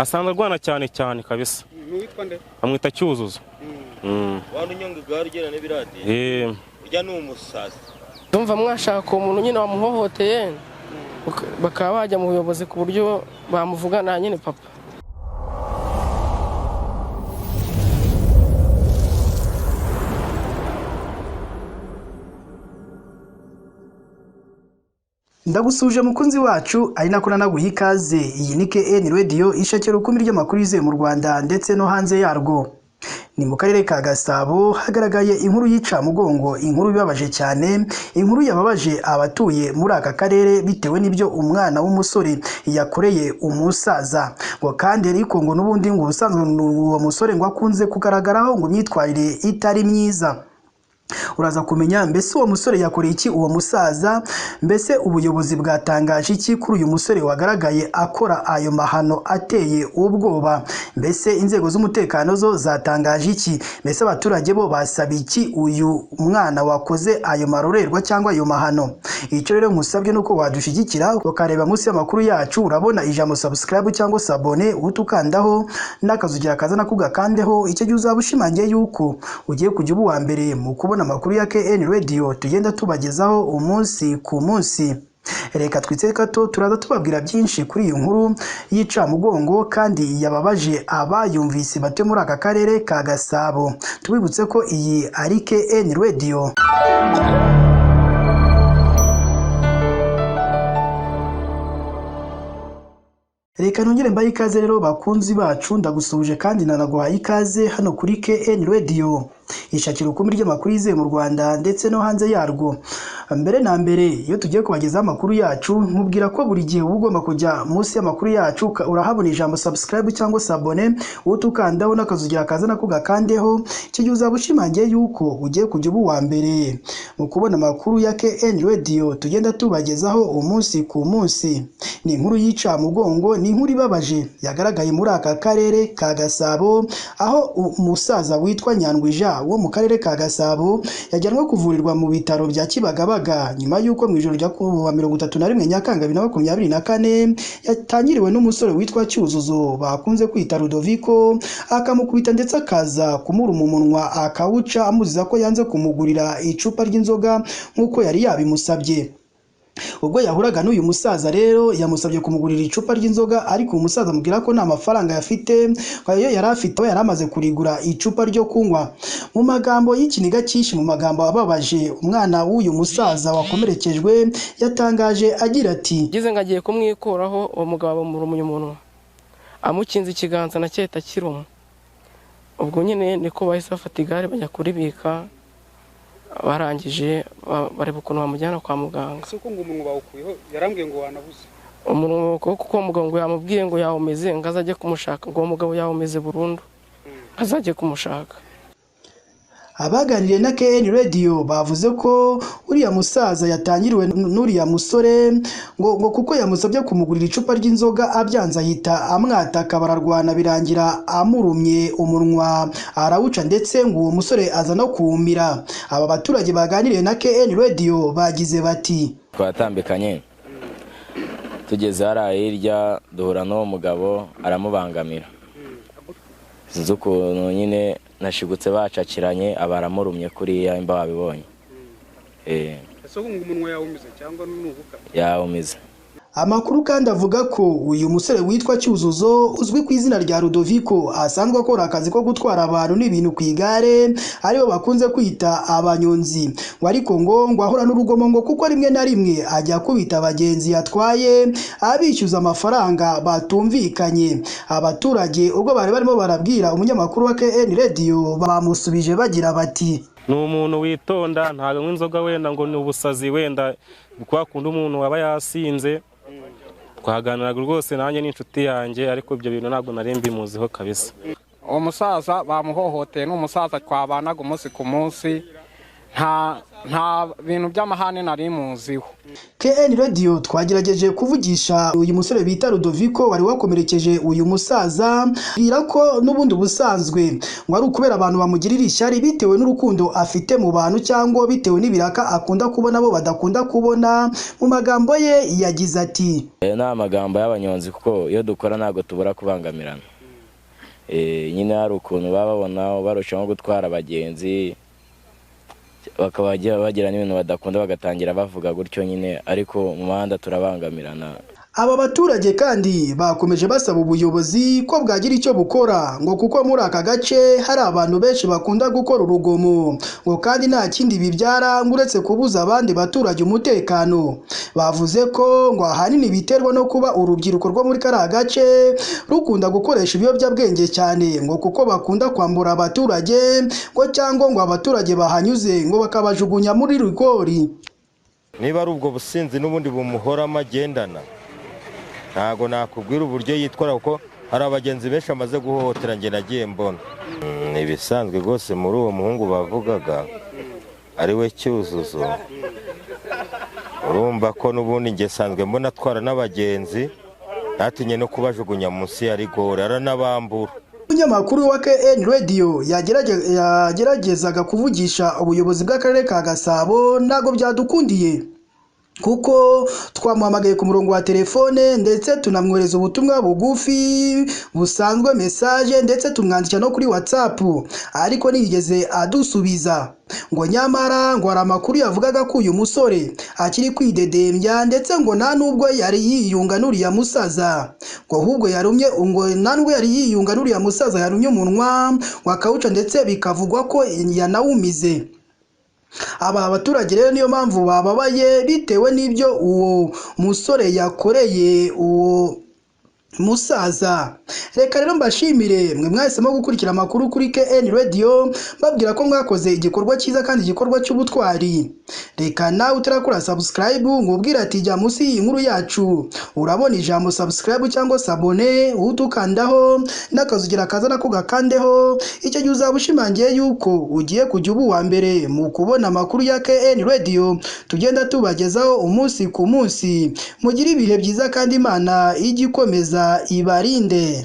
Asanzwe arwana cyane cyane kabisa. N'uwitwa nde? Bamwita Cyuzuzo. Waba unyonga igare ugenda n'ibiradiyo? Urya ni umusazi. Ndumva mwashaka uwo muntu nyine wamuhohoteye, bakaba bajya mu buyobozi ku buryo bamuvugana nyine papa. Ndagusuje mukunzi wacu, ari nako nanaguha ikaze. Iyi ni KN Radio, ishakira rukumbi ry'amakuru yizewe mu Rwanda ndetse no hanze yarwo. Ni mu karere ka Gasabo hagaragaye inkuru y'icamugongo, inkuru ibabaje cyane, inkuru yababaje abatuye muri aka karere bitewe n'ibyo umwana w'umusore yakoreye umusaza. Ngo kandi ariko ngo n'ubundi ngo ubusanzwe uwo musore ngo akunze kugaragaraho ngo imyitwarire itari myiza. Uraza kumenya mbese uwo musore yakoreye iki uwo musaza, mbese ubuyobozi bwatangaje iki kuri uyu musore wagaragaye akora ayo mahano ateye ubwoba, mbese inzego z'umutekano zo zatangaje iki, mbese abaturage bo basaba iki uyu mwana wakoze ayo marorerwa cyangwa ayo mahano. Icyo rero nkusabye ni uko wadushyigikira ukareba munsi y'amakuru yacu, urabona ijambo subscribe cyangwa sabone, uhita ukandaho n'akazugira kaza nako ugakandeho. Icyo gihe uzaba ushimangiye yuko ugiye kujya uba uwa mbere mu kubona amakuru ya KN Radio tugenda tubagezaho umunsi ku munsi. Reka twitse gato, turaza tubabwira byinshi kuri iyi nkuru y'icamugongo kandi yababaje abayumvise batuye muri aka karere ka Gasabo. Tubibutse ko iyi ari KN Radio. Reka nongere mbahe ikaze rero bakunzi bacu, ndagusuhuje kandi nanaguhaye ikaze hano kuri KN Radio, ishakira ukumbi ry'amakuru yizewe mu Rwanda ndetse no hanze yarwo. Mbere na mbere iyo tugiye kubagezaho amakuru yacu, nkubwira ko buri gihe uba ugomba kujya munsi y'amakuru yacu, urahabona ijambo subscribe cyangwa sabone, uhita ukandaho n'akazugira kaza nako gakandeho. Icyo gihe uzaba ushimangiye yuko ugiye kujya uba uwa mbere mu kubona amakuru ya KN Radio tugenda tubagezaho umunsi ku munsi. Ni inkuru y'icamugongo, ni inkuru ibabaje yagaragaye muri aka karere ka Gasabo, aho umusaza witwa Nyandwija wo mu karere ka Gasabo yajyanwe kuvurirwa mu bitaro bya Kibagabaga nyuma y'uko mu ijoro rya kuwa 31 Nyakanga 2024 yatangiriwe n'umusore witwa Cyuzuzo bakunze kwita Rudoviko, akamukubita ndetse akaza kumuruma umunwa akawuca, amuziza ko yanze kumugurira icupa ry'inzoga nk'uko yari yabimusabye. Ubwo yahuraga n'uyu musaza rero yamusabye kumugurira icupa ry'inzoga, ariko uyu musaza amubwira ko nta mafaranga yafite, ayo yari afite yari amaze kurigura icupa ryo kunywa. Mu magambo y'ikiniga cyinshi, mu magambo ababaje, umwana w'uyu musaza wakomerekejwe yatangaje agira ati: Ngeze ngo agiye kumwikuraho, uwo mugabo amurumye umunwa, amukinze ikiganza na cyahita kiruma. Ubwo nyine niko bahise bafata igare bajya kuribika, barangije bareba ukuntu bamujyana kwa muganga. Ese uko ngo umunwa bawukuyeho? Yarambwiye ngo wanabuze. Umunwa kuko uwo mugabo ngo yamubwiye ngo yawumeze, ngo azajye kumushaka, ngo uwo mugabo yawumeze burundu, azajye kumushaka. Abaganiriye na KN Radio bavuze ko uriya musaza yatangiriwe n'uriya musore ngo kuko yamusabye kumugurira icupa ry'inzoga, abyanze ahita amwataka bararwana, birangira amurumye umunwa arawuca, ndetse ngo uwo musore aza no kuwumira. Aba baturage baganiriye na KN Radio bagize bati: Twatambikanye tugeze hariya hirya duhura n'uwo mugabo aramubangamira, sinzi ukuntu nyine nashigutse bacakiranye, aba aramurumye kuriya imba wabibonye. Ese uko ngo umunwa yawumize cyangwa nubuka? Yawumize. Amakuru kandi avuga ko uyu musore witwa Cyuzuzo uzwi ku izina rya Rudoviko asanzwe akora akazi ko gutwara abantu n'ibintu ku igare, aribo bakunze kwita abanyonzi. Ngo ariko ngo ahora n'urugomo, ngo kuko rimwe na rimwe ajya akubita abagenzi yatwaye abishyuza amafaranga batumvikanye. Abaturage ubwo bari barimo barabwira umunyamakuru wa KN Radio bamusubije bagira bati: Ni umuntu witonda, ntabwo anywa inzoga wenda ngo ni ubusazi, wenda kwa kundi umuntu aba yasinze. Twaganiraga rwose nanjye n'inshuti yanjye, ariko ibyo bintu ntabwo nari mbimuziho kabisa. Uwo musaza bamuhohoteye, ni umusaza twabanaga umunsi ku munsi, nta Nta bintu by'amahane nari muziho. KN Radio twagerageje kuvugisha uyu musore bita Rudoviko wari wakomerekeje uyu musaza, bwira ko n'ubundi busanzwe ngo ari ukubera abantu bamugirira ishyari bitewe n'urukundo afite mu bantu cyangwa bitewe n'ibiraka akunda kubona bo badakunda kubona. Mu magambo ye yagize ati: Ni amagambo y'abanyonzi, kuko iyo dukora ntabwo tubura kubangamirana. Nyine hari ukuntu baba babona barushaho gutwara abagenzi, bakaba bagira n'ibintu badakunda, bagatangira bavuga gutyo nyine, ariko mu muhanda turabangamirana. Aba baturage kandi bakomeje basaba ubuyobozi ko bwagira icyo bukora, ngo kuko muri aka gace hari abantu benshi bakunda gukora urugomo, ngo kandi nta kindi bibyara ngo uretse kubuza abandi baturage umutekano. Bavuze ko ngo ahanini biterwa no kuba urubyiruko rwo muri kariya gace rukunda gukoresha ibiyobyabwenge cyane, ngo kuko bakunda kwambura abaturage, ngo cyangwa ngo abaturage bahanyuze ngo bakabajugunya muri rigori. Niba ari ubwo businzi n'ubundi bumuhoramo agendana, ntabwo nakubwira uburyo yitwara, kuko hari abagenzi benshi amaze guhohotera njye nagiye mbona. Ni ibisanzwe rwose muri uwo muhungu bavugaga ari we Cyuzuzo, urumva ko n'ubundi njye nsanzwe mbona atwara n'abagenzi, ntatinye no kubajugunya munsi ya rigori, aranabambura. Umunyamakuru wa KN Radio yageragezaga kuvugisha ubuyobozi bw'akarere ka Gasabo, ntabwo byadukundiye kuko twamuhamagaye ku murongo wa telefone, ndetse tunamwohereza ubutumwa bugufi busanzwe message, ndetse tumwandikira no kuri WhatsApp, ariko ntiyigeze adusubiza. Ngo nyamara ngo hari amakuru yavugaga ko uyu musore akiri kwidedembya, ndetse ngo nta nubwo yari yiyunga n'uriya musaza, ngo ahubwo yarumye, ngo nta nubwo yari yiyunga n'uriya musaza yarumye umunwa ngo akawuca, ndetse bikavugwa ko yanawumize. Aba baturage rero niyo mpamvu bababaye bitewe n'ibyo uwo musore yakoreye uwo musaza. Reka rero mbashimire mwe mwahisemo gukurikira amakuru kuri KN Radio, mbabwira ko mwakoze igikorwa cyiza kandi igikorwa cy'ubutwari. Reka nawe utarakora subscribe ngubwira ati jya munsi y'iyi nkuru yacu urabona ijambo subscribe cyangwa sabone, utukandaho n'akazugira kaza nako gakandeho. Icyo gihe uzaba ushimangiye yuko ugiye kujya uba uwa mbere mu kubona amakuru ya KN Radio tugenda tubagezaho umunsi ku munsi. Mugire ibihe byiza kandi Imana ijye ikomeza ibarinde.